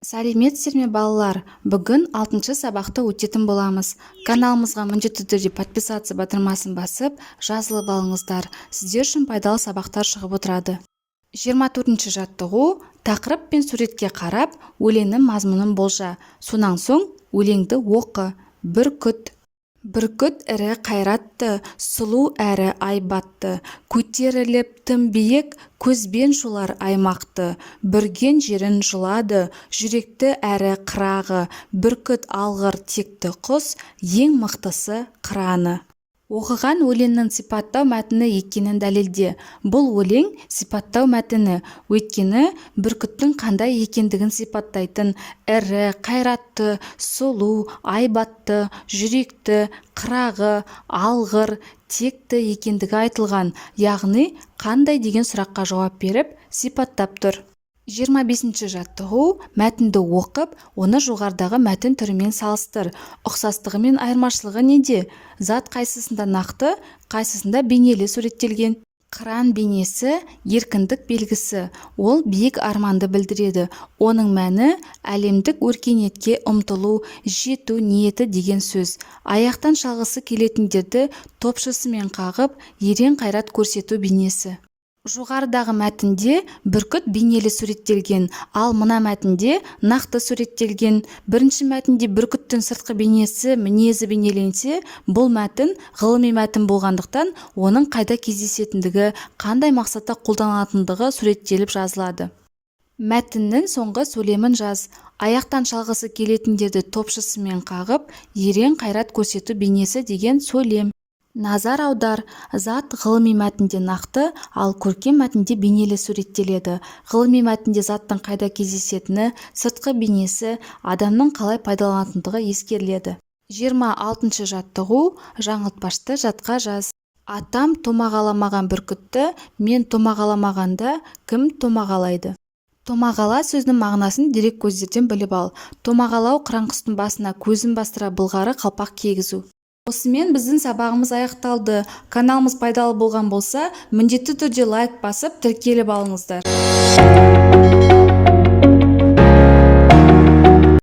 Сәлеметсіздер ме, балалар! Бүгін алтыншы сабақты өтетін боламыз. Каналымызға міндетті түрде «Подписаться» батырмасын басып, жазылып алыңыздар. Сіздер үшін пайдалы сабақтар шығып отырады. 24-ші жаттығу. Тақырып пен суретке қарап, өлеңнің мазмұнын болжа. Сонан соң өлеңді оқы. Бүркіт. Бүркіт ірі, қайратты, сұлу әрі айбатты. Көтеріліп тым биік, көзбен шолар аймақты. Бүрген жерін жұлады, жүректі әрі қырағы. Бүркіт алғыр, текті құс, ең мықтысы қыраны. Оқыған өлеңнің сипаттау мәтіні екенін дәлелде. Бұл өлең сипаттау мәтіні, өйткені бүркіттің қандай екендігін сипаттайтын ірі, қайратты, сұлу, айбатты, жүректі, қырағы, алғыр, текті екендігі айтылған, яғни қандай деген сұраққа жауап беріп, сипаттап тұр. 25-ші жаттығу. Мәтінді оқып, оны жоғарыдағы мәтін түрімен салыстыр. Ұқсастығы мен айырмашылығы неде? Зат қайсысында нақты, қайсысында бейнелі суреттелген? Қыран бейнесі – еркіндік белгісі. Ол биік арманды білдіреді. Оның мәні – әлемдік өркениетке ұмтылу, жету ниеті деген сөз. Аяқтан шалғысы келетіндерді топшысымен қағып, ерен қайрат көрсету бейнесі. Жоғарыдағы мәтінде бүркіт бейнелі суреттелген, ал мына мәтінде нақты суреттелген. Бірінші мәтінде бүркіттің сыртқы бейнесі, мінезі бейнеленсе, бұл мәтін ғылыми мәтін болғандықтан, оның қайда кездесетіндігі, қандай мақсатта қолданылатындығы суреттеліп жазылады. Мәтіннің соңғы сөйлемін жаз. Аяқтан шалғысы келетіндерді топшысымен қағып, ерен қайрат көрсету бейнесі деген сөйлем. Назар аудар: зат ғылыми мәтінде нақты, ал көркем мәтінде бейнелі суреттеледі. Ғылыми мәтінде заттың қайда кездесетіні, сыртқы бейнесі, адамның қалай пайдаланатындығы ескеріледі. 26-шы жаттығу. Жаңылтпашты жатқа жаз. Атам томағаламаған бүркітті мен томағаламағанда, кім томағалайды? Томағала сөзінің мағынасын дереккөздерден біліп ал. Томағалау – қыран құстың басына көзін бастыра былғары қалпақ кигізу. Осымен біздің сабағымыз аяқталды. Каналымыз пайдалы болған болса, міндетті түрде лайк басып, тіркеліп алыңыздар.